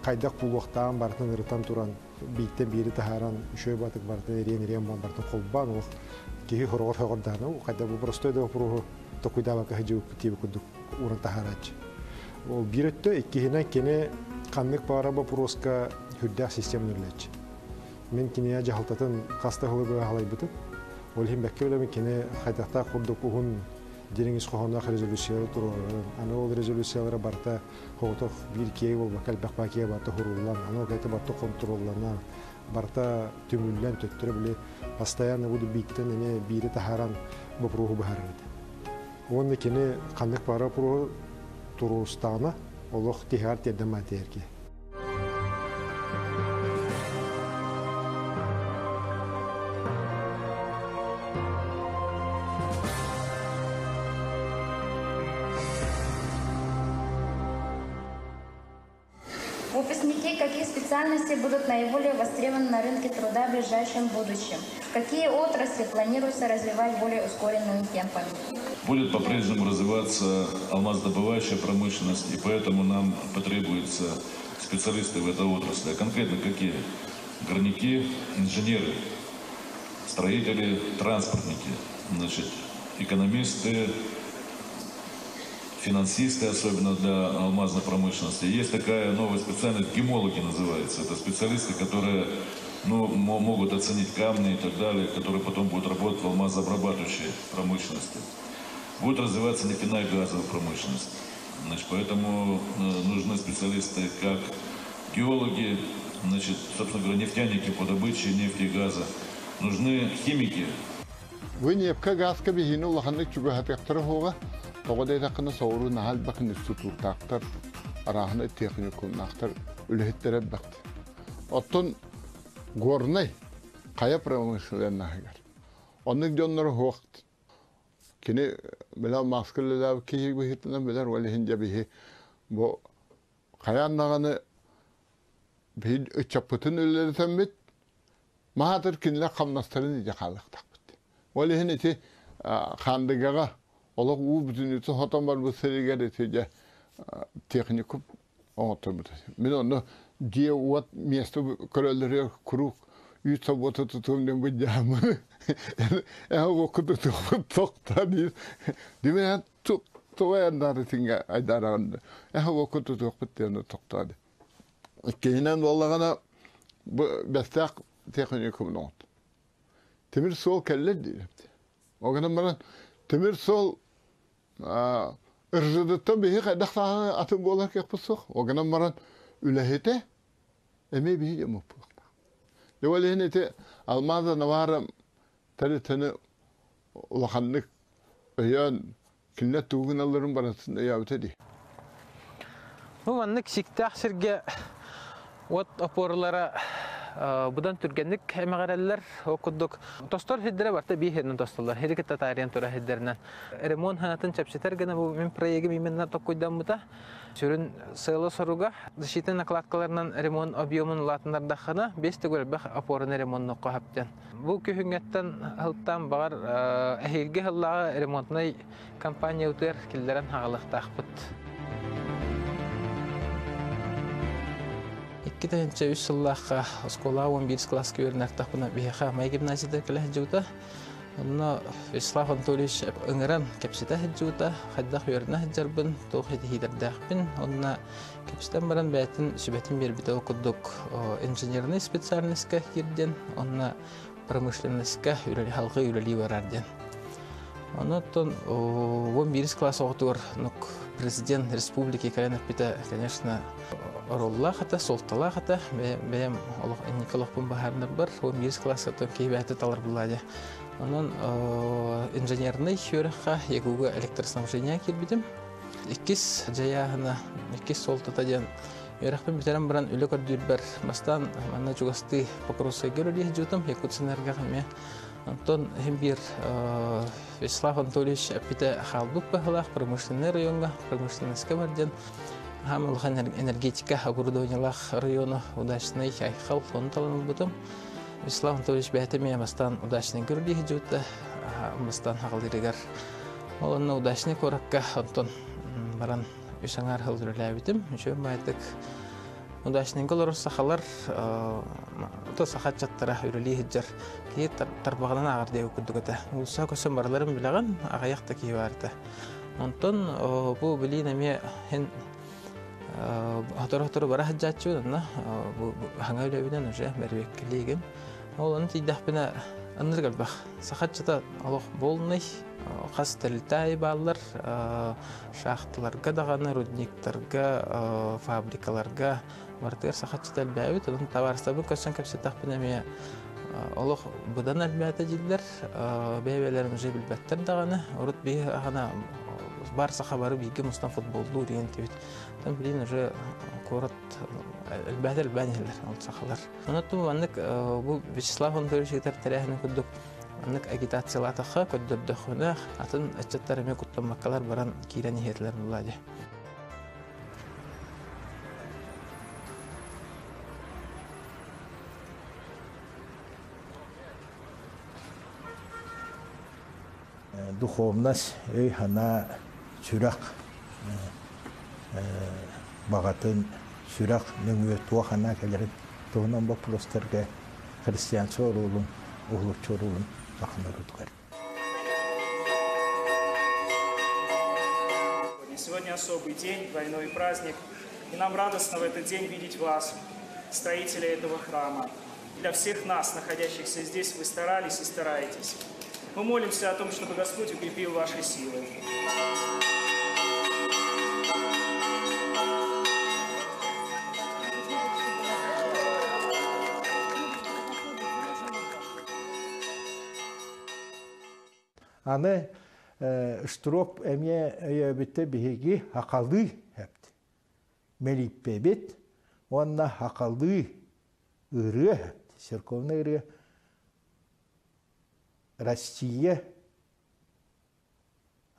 хайдах булуохтааҕын барытын ырытан туран бииртэн биири таһааран үчүгэй батык барытын эриэн-эриэн барытын холбоон олох киһи хороҕор хөҕөрдөһөн хайда бу простой да вопроһу токуйдаабакка сылдьыбыппыт диэбит курдук ууран таһаарааччы. Ол биир өттө, иккиһинэн кини ханнык баара боппуруоска сүрдээх системаны үлэлээччи. Мин кинигэ дьаһалтатын хас да сылы быһа халайбытым. Ол иһин бэккэ билэбин кини хайдахтаах курдук уһун дириҥ ис хоһоонноох резолюциялары туруорарын. Аны ол резолюциялара барыта соҕотох биир киэйи буолбакка элбэх баа киэйи барыта хуруллан, аны ол кэйэтэ барыта хонтуруолланан, барыта түмүллэн төттөрү били постоянно буду бииттэн эмиэ биири таһааран боппуруоһу быһаарар этэ. Уонна кини ханнык баара боппуруоһу туруорустаҕына олох тиһэҕэр тиэрдэн маатыйар киһи. Выпускники каких специальностей будут наиболее востребованы на рынке труда в ближайшем будущем? Какие отрасли планируется развивать более ускоренными темпами? Будет по-прежнему развиваться алмаздобывающая промышленность, и поэтому нам потребуются специалисты в этой отрасли. А конкретно какие? Горняки, инженеры, строители, транспортники, значит, экономисты, финансисты, особенно для алмазной промышленности. Есть такая новая специальность, гемологи называется. Это специалисты, которые ну, могут оценить камни и так далее, которые потом будут работать в алмазообрабатывающей промышленности. Будет развиваться нефтяная и газовая промышленность. Значит, поэтому нужны специалисты как геологи, значит, собственно говоря, нефтяники по добыче нефти и газа. Нужны химики. Бу ньиэпкэ гааска биһиини улаханнык чугаһатыахтара суоҕа, тоҕо диэтэххинэ соҕуруу наһаа элбэх институттаахтар, арааһынай техникумнаахтар, үлэһиттэр элбэхтэр. Оттон Горнай хайа промышленноһыгар оннук дьоннору суох. Кини билэр маска үлэлээбит киһи быһыытынан билэр, ол иһин дьэ биһи бу хайаан даҕаны биһи ыччаппытын үлэлэтэммит, маһаатар кинилэр хамнастарын илдьэ хаалыахтаахпыт. Ол иһин ити Хаандыгаҕа олох уу бүтүннүүтэ хотон барбыт сиригэр ити дьэ техникум оҥотторбут. Мин онно дьиэ-уот миэстэ көрөллөрүгэр куруук үүт собуота тутуом диэн быдьааммын эһэ уокку тутуохпут тохтоо диир. Димэ туга айдаары айдаараҕын эһэ уокку тутуохпут диэн тохтоо ди. Иккиһинэн буоллаҕына бу бэстээх техникумун оҥордум. Тимир суол кэллэ диир. Ол гынан баран тимир суол РЖД-тан биһи хайдах сааһы атын буолар кыахпыт суох. Ол гынан баран үлэһитэ эмиэ биһи дьоммут буолуохтаах. Дьэ ол иһин ити Алмаза Навара тэрилтэни улаханнык өйөөн кинилэр тугу гыналларын барытын өйөөбүтэ дии. Бу маннык сиктээх сиргэ уот опоралара будан түргэнник эмэҕирэллэр. Ол курдук тостор сирдэрэ барыта биир сиринэн тостоллор. Сири кытта таарыйан турар сирдэринэн. Ремонт сыанатын чэпчэтэр гына бу мин проегым именно токкуйдаммыта. Сүрүн сыала-соруга защитный накладкаларынан ремонт объемун улаатыннардаххына, 5 төгүл элбэх опораны ремоннуохха сөптөн. Бу күһүҥҥэттэн сылтаан баҕар эһиилги сыллааҕы ремонтнай компаниябытыгар киллэрэн хаалыахтаахпыт. 2003 сыллаахха оскуолаҕа 11 кылааска үөрэнэртахпына биһиэхэ Майа гимназията кэлэ сылдьыбыта. Онно Вячеслав Анатольевич ыҥыран кэпсэтэ сылдьыбыта, хайдах үөрэнэ сылдьарбын, туох ситиһиилэрдээхпин уонна кэпсэтэн баран бэйэтин сүбэтин биэрбитэ. Ол курдук инженернэй специальноска киирдин, уонна промышленноска халҕыы үлэлии барар диэн. Онон 11 класс оҕотугар президент республики кэлэн эппитэ, конечно, оруоллаах этэ, суолталаах этэ. Бэйэм олох инники олохпун баһаарынарбар 11 класска киһи бэйэтэ талар булла Онон инженерный үөрэххэ ЯГУга электроснабжение киирбитим. Иккис дьайааһына, иккис суолтата диэн үөрэхпин бүтэрэн баран үлэ көрдүүрбэр бастаан манна чугастыы Покровскайга үлэлии сылдьыбытым, Якутсэнерго эмиэ. Онтон иһин биир Вячеслав Анатольевич эппитэ хаалбыт быһыылаах промышленнай райоҥҥа, промышленноска бар диэн хаам улахан энергетика оборудованиелаах району Удачный Айхал ону талан ылбытым. Вячеслав Анатольевич бэйэтэ эмиэ бастаан Удачныйга үлэлии сылдьыбыта, бастаан хаҕалыырыгар. Ол онно Удачный куоракка онтон баран үс аҥаар сыл үлэлээбитим. Үчүгэй баайдык Удачнайга олорор сахалар то саха ыччаттара үлэлии сылдьар киһи тарбаҕынан ааҕар диэбит курдук этэ. Уулусса көсөн барыларын билэҕин, аҕыйах да киһи баар этэ. Онтон бу билиин эмиэ һин сотору-сотору бара сылдьааччыбын, онно бу хаҥа үлэбинэн уже бэрбиэккэлиигин. Ол ону тиийдэхпинэ ынырык элбэх. Саха ыччата олох буолунай, хас тэрилтэ аайы бааллар, шахталарга даҕаны, рудниктарга, фабрикаларга барытыгар саха ыччата элбээбит. Онон табаарыстарбын көрсөн кэпсэтэхпинэ эмиэ олох быдан элбээтэ дииллэр. Бэйэ-бэйэлэрин уже билбэттэр даҕаны. Урут биһи аһана бар саха бары бииргэ мустан футболлуур диэн этибит. Там билин уже куорат элбээтэ элбээн иһэллэр ол сахалар. Онон маннык бу Вячеслав Анатольевич ыытар тэрээһинин курдук маннык агитациялаатахха, көрдөрдөххүнэ, атын ыччаттар эмиэ куттаммаккалар баран киирэн иһиэтилэр буолла дии. Духовность, өй-санаа, сүрэх баҕатын, сүрэх нөҥүө туох анаа кэлэрин туһунан боппуруостарга христианство оруолун, уһулуччу оруолун саха норуотугар. Сегодня особый день, двойной праздник. И нам радостно в этот день видеть вас, строителей этого храма. Для всех нас, находящихся здесь, вы старались и стараетесь. Мы молимся о том, чтобы Господь укрепил ваши силы. Аны Штроп эмиэ өйөөбүттэ биһиги хахалыы хэпт. Мэлиппэбит уонна хахалыы ырыа хэпт. Церковный ырыа Россия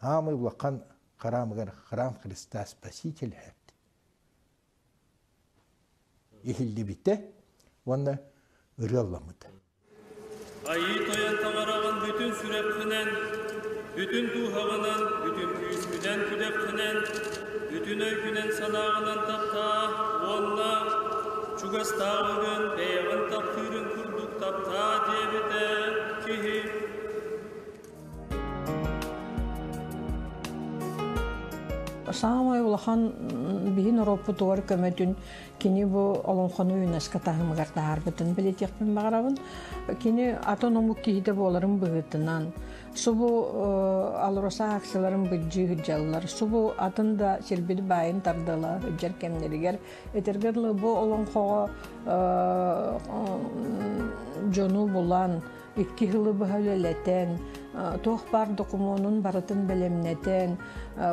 аамый улахан храмыгар храм Христа Спасителя хэпт. Иһиллибитэ уонна ырыалламмыта. Айыы Тойон таҥараҕын бүтүн сүрэххинэн, бүтүн дууһаҕынан, бүтүн күүскүнэн күдэххинэн, бүтүн өйгүнэн санааҕынан таптаа уонна чугастааҕыгын бэйэҕин таптыырын курдук таптаа диэбитэ киһи. Саамай улахан биһи норуоппутугар көмөтүн Кини бу олоҥхону ЮНЕСКО таһымыгар таһаарбытын билэтиэхпин баҕарабын. Кини атын омук киһитэ буоларын быһыытынан, субу АЛРОСА акцияларын быдьыы сылдьаллар, субу атын да сирбит баайын тардыла сылдьар кэмнэригэр этэргэ дылы бу олоҥхоҕо дьону булан, Икки сылы быһа үлэлэтэн, туох баар докумуонун барытын бэлэмнэтэн,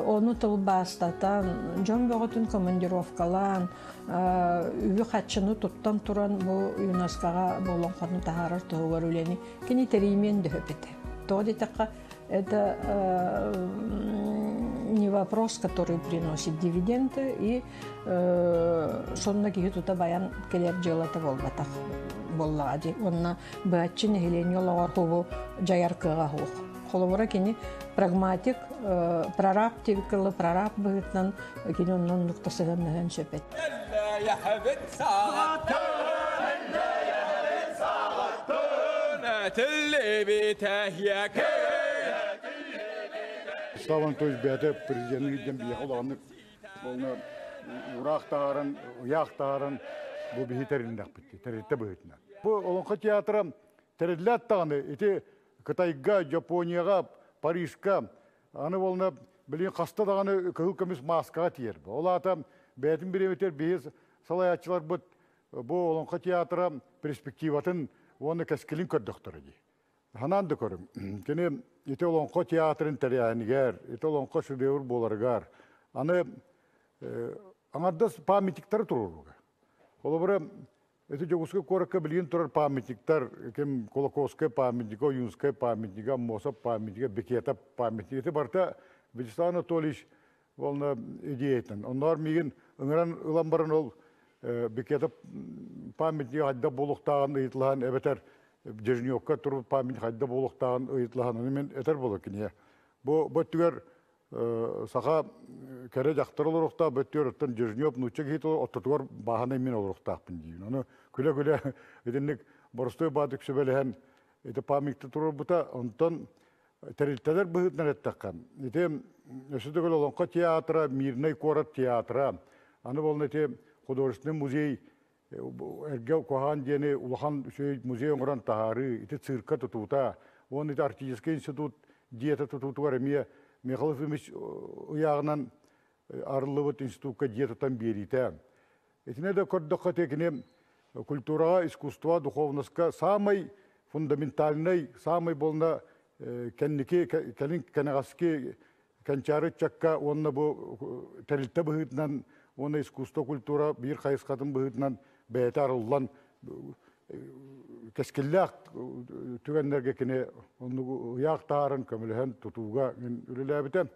ону тылбаастатан, дьон бөҕөтүн командировкалаан, үбү-харчыны туттан туран бу ЮНЕСКОҕа бу олоҥхону таһаарар туһугар үлэни кини тэрийимиэн дөһөп этэ. Тоҕо диэтэххэ, это не вопрос, который приносит дивиденды, и сонно киһи тута баян кэлэр дьыалата буолбатах буоллаҕа дии. Уонна быһаччы нэһилиэнньэ олоҕор кубу дьайар кыаҕа суох. Холобура кини прагматик, прораб тивкылы прораб быһыытынан кини онно оннук да сыһыаннаһыан сөп этэ. Слава Анатольевич бэйэтэ президенин илдьэн биһиэхэ улаханнык Онно ураах таһааран, ыйаах таһааран бу биһи тэрилиннэхпит тэрилтэ быһыытынан. Бу Олоҥхо театра тэриллээт даҕаны ити Кытайга, Японияҕа, Парижка аны буолна билигин хаста даҕаны кыһыл көмүс мааскаҕа тиийэр. Ол аата бэйэтин бириэмэтигэр биһи салайааччыларбыт бу Олоҥхо театра перспективатын уонна кэскилин көрдөхтөрө дии. Ханаан да көрүҥ. Кини ити Олоҥхо театрын тэрээһинигэр, ити Олоҥхо шедевр буоларыгар аны аҥардас памятниктары туруорууга. Холобура, ити Дьокуускай куоракка билигин турар памятниктар, ким Кулаковскай памятнига, Ойуунскай памятнига, Аммосов памятнига, Бекетов памятнига, ити барыта Вячеслав Анатольевич уонна идеятын. Онноор миигин ыҥыран ылан баран ол Бекетов памятнига хайдах буолуохтааҕын ыйытылаһан эбэтэр Дежневка турбут памятник хайдах буолуохтааҕын ыйытылаһан ону мин этэр буола киниэ. Бу бу өттүгэр саха кэрэ дьахтар олоруохтаах, бу өттүгэр оттон Дежнев нуучча киһитэ оттотугар бааһынай мин олоруохтаахпын диибин. Ону күлэ-күлэ итинник боростуой баатык сүбэлэһэн ити памятникты туруорбута. Онтон Тэрилтэлэр быһыытынан эттэххэ, ити өссө төгүл Олоҥхо театра, Мирнэй куорат театра, аны буолла ити художественный музей эргэ куһаҕан диэни улахан үчүгэй музей оҥорон таһаарыы, ити цирка тутуута, уонна ити Арктический институт дьиэтэ тутуутугар эмиэ Михаил Ефимович ыйааҕынан арыллыбыт институкка дьиэ тутан биэриитэ. Итинэ да көрдөххө кини культураҕа, искусство, духовноска саамай фундаментальнай, саамай буолна кэнники кэлин кэнэҕэски кэнчээри ыччакка уонна бу тэрилтэ быһыытынан уонна искусство культура биир хайысхатын быһыытынан бэйэтэ арыллан кэскиллээх түгэннэргэ кини оннугу ыйаах таһааран көмөлөһөн тутууга үлэлээбитэ.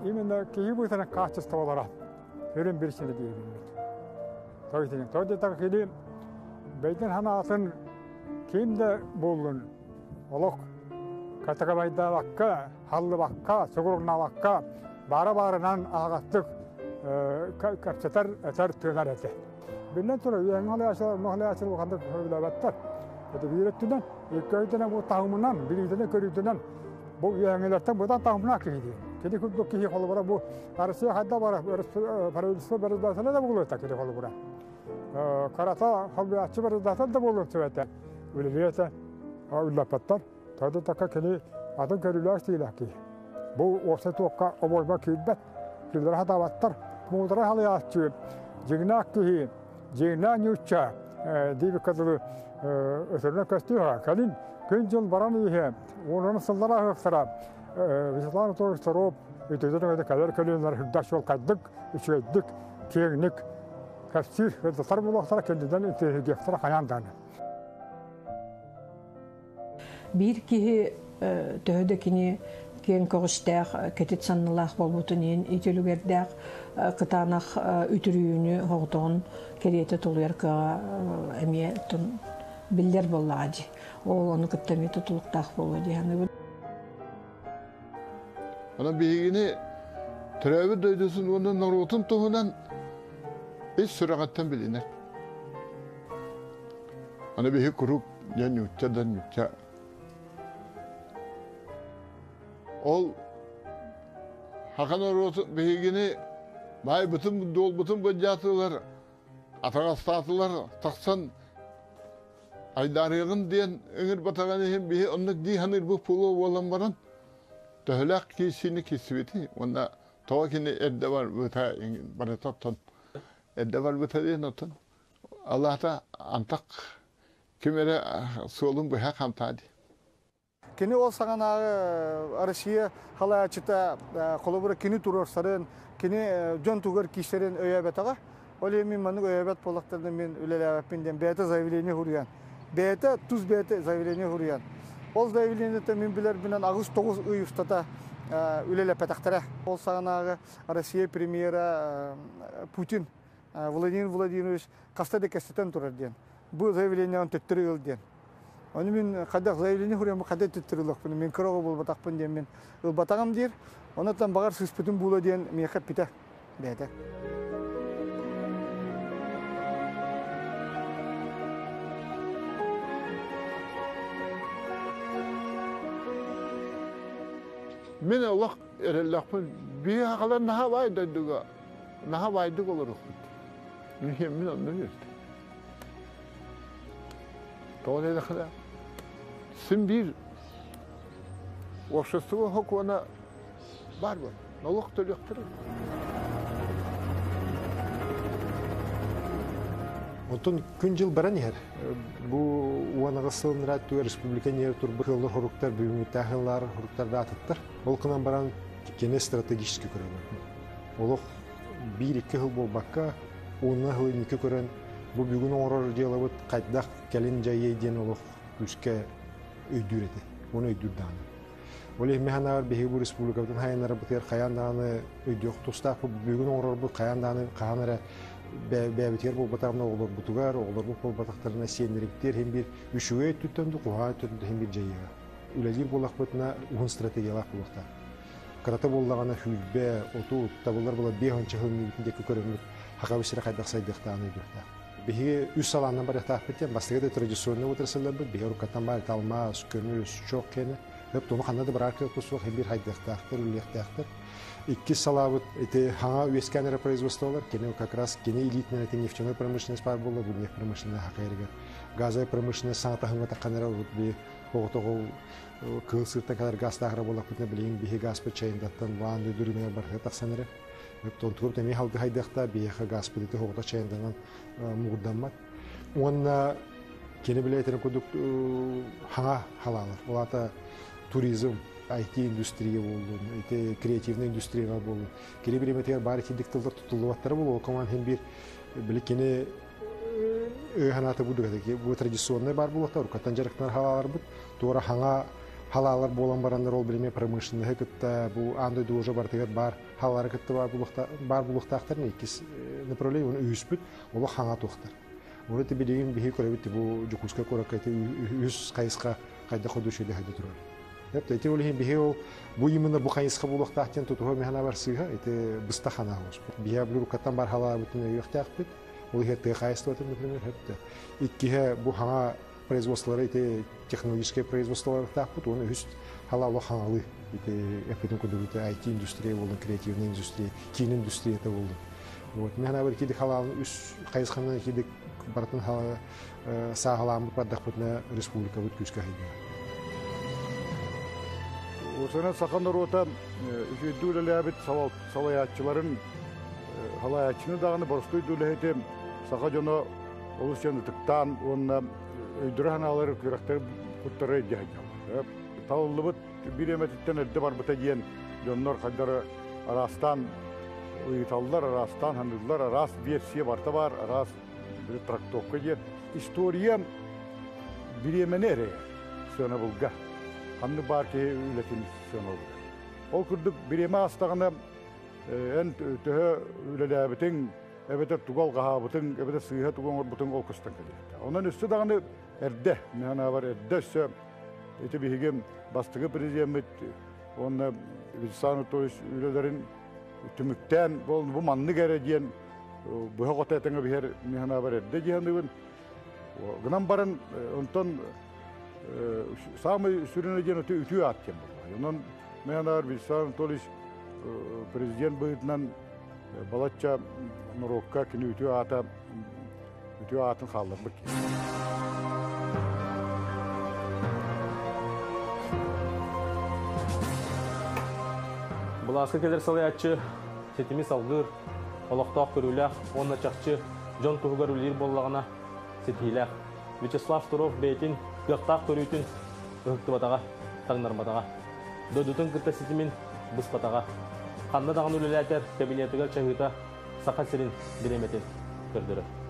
Именно киһи быһыытынан качестволара сүрүн биричиэнэ диэбиммит. Тойтин, той так кини бэйдин ханаатын ким да буоллун олох катакабайдаабакка, халлыбакка, сугурнаабакка баара-баарынан аһаҕастык кэпсэтэр, этэр, тыынар этэ. Биллэн турар, үөһэҥҥэ халыйааччылар, онно халыйааччылар улаханнык сөбүлээбэттэр. Это биир өттүнэн, икки өттүнэн бу таһымынан, билиитинэн-көрүүтүнэн бу үөһэҥҥилэртэн быдан таһымнаах киһи диэн. Кини курдук киһи холобура бу Россия хайда бара правительство председателэ да буолуо этэ кини холобура. Карата холбуйааччы председатель да буолуон сөп этэ. Үлэлиэ этэ. Үллэппэттэр. Тоҕо такка кини атын көрүүлээх тиилээх киһи. Бу уопсай туокка обойма киирбэт. Кинилэр хатаабаттар. Муудара халыйааччы, дьиҥнээх киһи, дьиҥнээх ньуучча диэбиккэ дылы өтөрүнэн көстүөҕэ. Кэлин күн-дьыл баран иһэ, уонунан сыллар ааһыахтара Вячеслав Анатольевич Соров үтүөтүн кэлэр көлүөнэлэр үрдэх чуолкайдык, үчүгэйдик, киэҥник кэпсиир, ырытар буолуохтара, кэннинэн интэриэһиргиэхтэрэ хайаан даҕаны. Биир киһи төһө да кини киэҥ көҕүстээх, кэтит саннылаах буолбутун иһин ити үлүгэрдээх кытаанах үтүрүйүүнү соҕотоҕун кэриэтэ тулуйар кыаҕа эмиэ биллэр буоллаҕа дии. Ол ону кытта эмиэ тутулуктаах буолуо дии саныыбын. Онон биһигини төрөөбүт дойдутун уонна норуотун туһунан ис сүрэҕиттэн билинэр. Аны биһи куруук дьэ ньуучча да ньуучча. Ол хака норуоту биһигини баайбытын дуолбутун былдьаатылар, атаҕастаатылар, тахсан айдаарыаҕын диэн ыҥырбатаҕын иһин биһи оннук дии саныырбыт буолуо буолан баран төһөлөөх киирсиини киирсибитий уонна тоҕо кини эрдэ барбыта барыта оттон эрдэ барбыта диэн оттон алаата антах ким эрэ суолун быһа хамтаа дии. Кини ол саҕанааҕы Россия халааччыта холобура кини туруорсарын, кини дьон тугар киирсэрин өйөөбөтөҕө. Ол иһин мин маннык өйөөбөт буоллахтарына мин үлэлээбэппин диэн бэйэтэ заявление суруйан, бэйэтэ тус бэйэтэ заявление суруйан. Ол заявлениета мин билэрбинэн аҕыс-тоҕус ый устата үлэлэппэтэхтэрэ. Ол саҕанааҕы Россия премьера Путин Владимир Владимирович хаста да кэпсэтэн турар диэн. Бу заявлениеҕын төттөрү ыл диэн. Ону мин хайдах заявление суруйаммын хайдах төттөрү ылыахпын, мин кыра оҕо буолбатахпын диэн мин ылбатаҕым диир. Онон баҕар сыыспытым буолуо диэн миэхэ эппитэ бэйэтэ. Мин олох эрэллэхпин биһи хахалар наһаа баай дойдуга наһаа баайдык олоруохпут. Мин онно үөрдүм. Тоҕо диэтэххинэ, син биир общество сокуона баар буолар. Нолуок төлүөхтэрэ. Онтон күн-дьыл баран иһэр. Бу 18 сыл ыныраа республика ньиэр турбут ыаллар хоруктар бүгүҥҥүттээх ыаллар хоруктар даатыттар. Ол гынан баран кини стратегически көрөбүн. Олох биир-икки сыл буолбакка, уонна сыл инники көрөн бу бүгүн оҥорор дьыалабыт хайдах кэлин дьайыай диэн олох күүскэ өйдүүр этэ. Оны өйдүүр даҕаны. Ол иһин мин биһиги бу республикабытын хайаннарбытыгар хайаан даҕаны өйдүөх тустаахпыт бүгүн оҥорорбут хайаан даҕаны хаһан эрэ бэйэбитигэр буолбатаҕына оҕолорбутугар, оҕолорбут буолбатахтарына сиэннэрибитигэр иһин биир үчүгэй өттүттэн да куһаҕан өттүттэн да иһин биир дьайыаҕа. Үлэлиир буоллахпытына уһун стратегиялаах буолуохтаах. Кырата буоллаҕына сүүрбэ, отут, табыллар буола биэс уонча сыл иннибитин диэки көрөммүт Хакабы сирэ хайдах сайдыахтааҕын өйдүөхтээх. Биһиги үс салааннан барыахтаахпыт диэн бастакы да традиционнай отрасльларбыт биһиги уруккаттан баар алмаас, көмүс, чох киэнэ. Хөп туну ханна да барар кыахпыт суох биир хайдыахтаахтар, үлэлиэхтээхтэр. Иккис салаабыт ити хаҥа үөскээн эрэ производстволар, кини как раз кини илиитинэн ити нефтяной промышленность баар буолла, бу нефть промышленность хакайрыгар. Газовая промышленность саҥа таһымҥа таххан эрэ урут би оҕотоҕол кыыл сыыртан кэлэр газтаах эрэ буоллахпытына билигин биһи газпыт чайындаттан ваан дүрүнүгэр барыта тахсан эрэ. Онтугар эмиэ халгыһайдыахта биһиэхэ газпыт ити оҕото чайынданан мугурдаммат. Уонна кини билэтин курдук хаҥа халаалар. Ол аата туризм, IT-индустрия буоллун, ити креативная индустрия буоллун. Кини бириэмэтигэр баар итинник тыллар туттуллубаттара буолуо. Коман хин биир били кини ыаһанаата бурдук бу традиционный бар буолуохта уруккаттан дьарыктанар халааларбыт туора хаҥа халаалар буолан бараннар ол билими промышленноһы кытта бу аан дойду уже барытыгар баар халаалары кытта баар буолуохтаахтарын иккис направление оны үһүспүт олох хаҥа туохтар. Оны ити билигин биһи көрөбүт бу Дьокуускай куоракка ити үһүс хайысха хайдах ходучуйда хайда турар. Эп ити ол иһин биһи ол бу именно бу хайысха буолуохтаах диэн тутуһа механа бар сыыһа ити быста ханаа оспут. Биһи уруккаттан бар халаабытын өйүөхтээхпит. Ол иһэр тыа хаһаайыстыбатын, например, хэптэ. Иккиһэ бу хаҥа производстволары ити технологическай производстволардаахпыт уонна үһүс халаалы хаҥалыы ити эппитин курдук ити IT-индустрия буоллун, креативная индустрия, киин индустрията буоллун. Вот. Мен ханабар икки халаалын үс хайысханан икки барытын сааһылааммыт бардахпытына республикабыт күүскэ хайдыа. Осана саха норуота үчүгэйдик үлэлээбит салайааччыларын халаайааччыны даҕаны боростуой үлэһити саха дьоно олус диэн ытыктаан уонна өйдөрө санаалары күрэхтэр куттары илдьэ сылдьаллар. Талыллыбыт бириэмэтиттэн эрдэ барбыта диэн дьоннор хайдары араастаан ыйыталлар, араастаан саныыллар, араас версия барыта баар, араас трактовка диэн. История бириэмэни эрэйэр сыанабылга. Ханнык баар киһи үлэтин сыаналыыр. Ол курдук бириэмэ аастаҕына эн төһө үлэлээбитиҥ, эбэтэр тугу алҕаһаабытыҥ, эбэтэр сыыһа тугу оҥорбутуҥ ол көстөн кэлиэхтээх. Онон өссө даҕаны эрдэ, мин санаабар эрдэ өссө ити биһиги бастакы президеммит уонна Вячеслав Анатольевич үлэлэрин түмүктээн бу маннык эрэ диэн быһа хото этэҥэ биһэр мин санаабар эрдэ дии саныыбын. Гынан баран онтон саамай сүрүнэ диэн үтүө аат диэн буолла. Онон Мен ар Вячеслав Анатольевич президент быһыытынан балачча норуокка кини үтүө аата үтүө аатын хаалларбыт. Былааска кэлэр салайааччы ситими салгыыр, олохтоох көрүүлээх уонна чахчы дьон туһугар үлэлиир буоллаҕына ситиһиилээх. Вячеслав Штыров бэйэтин кыахтаах көрүүтүн ыһыктыбатаҕа, таҥнарбатаҕа. Дойдутун кытта ситимин быспатаҕа. Ханна даҕаны үлэлээтэр кабинетыгар чаһыыта Саха сирин бириэмэтин көрдөрөр.